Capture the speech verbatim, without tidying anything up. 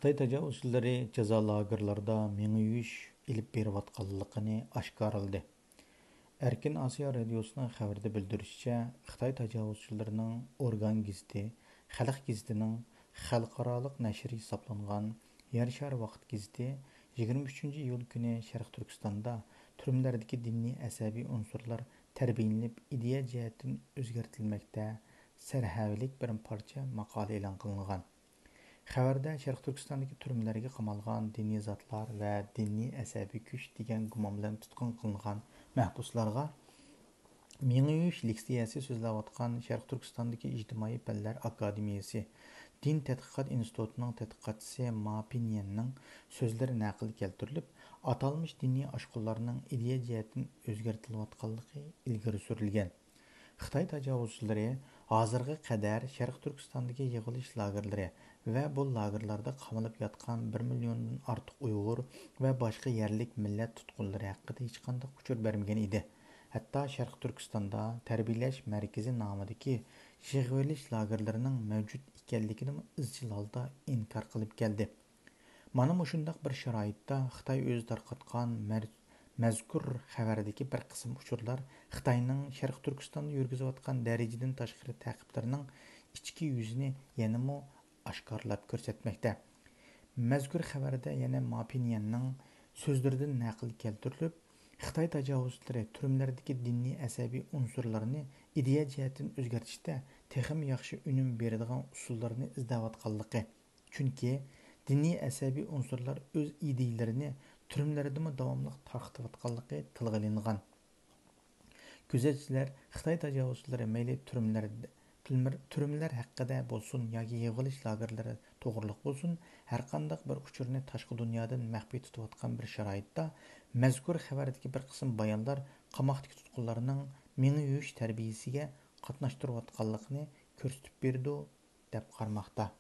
خىتاي تاجاۋۇزچىلىرى جازا لاگېرلاردا مېڭە يۇيۇش ئېلىپ بېرىۋاتقانلىقىنى ئاشكارىلىدى. ئەركىن ئاسىيا رادىيوسىنىڭ خەۋىرىدە بىلدۈرۈشىچە، خىتاي تاجاۋۇزچىلىرىنىڭ ئورگان گېزىتى، خەلق گېزىتىنىڭ خەلقئارالىق نەشرى ھېسابلانغان يەر شارى ۋاقىت گېزىتى يىگىرمە ئۈچىنچى ئىيۇل كۈنى شەرقىي تۈركىستاندا تۈرمىلەردىكى دىنىي ئەسەبىي ئۇنسۇرلار تەربىيەلىنىپ، ئىدىيە جەھەتتىن ئۆزگەرتىلمەكتە سەرھەۋىلىك بىر پارچە ماقالە ئېلان قىلىنغان. خەۋەردە شەرقىي تۈركىستاندىكى تۈرمىلەرگە قامالغان دىنىي زاتلار ۋە دىنىي ئەسەبىي كۈچ دېگەن گۇمان بىلەن تۇتقۇن قىلىنغان مەھبۇسلارغا مېڭە يۇيۇش لېكسىيەسى سۆزلەۋاتقان شەرقىي تۈركىستاندىكى ئىجتىمائىي پەنلەر ئاكادېمىيەسى دىن تەتقىقات ئىنستىتۇتىنىڭ تەتقىقاتچىسى ما پىنيەننىڭ سۆزلىرى نەقىل كەلتۈرۈلۈپ، ئاتالمىش دىنىي ئاشقۇنلارنىڭ ئىدىيە جەھەتتىن ئۆزگەرتىلىۋاتقانلىقى ئىلگىرى سۈرۈلگەن. خىتاي تاجاۋۇزچىلىرى ھازىرغا قەدەر شەرقىي تۈركىستاندىكى يىغىۋېلىش لاگېرلىرى ۋە بۇ لاگېرلاردا قامىلىپ ياتقان بىر مىليوندىن ئارتۇق ئۇيغۇر ۋە باشقا يەرلىك مىللەت تۇتقۇنلىرى ھەققىدە ھېچقانداق ئۇچۇر بەرمىگەن ئىدى. ھەتتا شەرقىي تۈركىستاندا تەربىيەلەش مەركىزى نامىدىكى يىغىۋېلىش لاگېرلىرىنىڭ مەۋجۇت ئىكەنلىكىنىمۇ ئىزچىل ھالدا ئىنكار قىلىپ كەلدى. مانا مۇشۇنداق بىر شارائىتتا خىتاي ئۆزى تارقاتقان مەر-، مەزكۇر خەۋەردىكى بىر قىسىم ئۇچۇرلار خىتاينىڭ شەرقىي تۈركىستاندا يۈرگۈزۈۋاتقان دەرىجىدىن تاشقىرى تەقىبلىرىنىڭ ئىچكى يۈزىنى يەنىمۇ ئاشكارىلاپ كۆرسەتمەكتە. مەزكۇر خەۋەردە يەنە ما پىنيەننىڭ سۆزلىرىدىن نەقىل كەلتۈرۈلۈپ، خىتاي تاجاۋۇزچىلىرى تۈرمىلەردىكى دىنىي ئەسەبىي ئۇنسۇرلارنى ئىدىيە جەھەتتىن ئۆزگەرتىشتە تېخىمۇ ياخشى ئۈنۈم بېرىدىغان ئۇسۇللارنى ئىزدەۋاتقانلىقى، چۈنكى دىنىي ئەسەبىي ئۇنسۇرلار ئۆز ئىدىيىلىرىنى تۈرمىلەردىمۇ داۋاملىق تارقىتىۋاتقانلىقى تىلغا ئېلىنغان. كۆزەتچىلەر خىتاي تاجاۋۇزچىلىرى مەيلى تۈرمىلەر، تۈرمىلەر ھەققىدە بولسۇن ياكى يىغىۋېلىش لاگېرلىرى توغرۇلۇق بولسۇن، ھەرقانداق بىر ئۇچۇرنى تاشقى دۇنيادىن مەخپىي تۇتۇۋاتقان بىر شارائىتتا، مەزكۇر خەۋەردىكى بىر قىسىم بايانلار قاماقتىكى تۇتقۇنلارنىڭ مېڭە يۇيۇش تەربىيىسىگە قاتناشتۇرۇۋاتقانلىقىنى كۆرسىتىپ بېرىدۇ، دەپ قارىماقتا.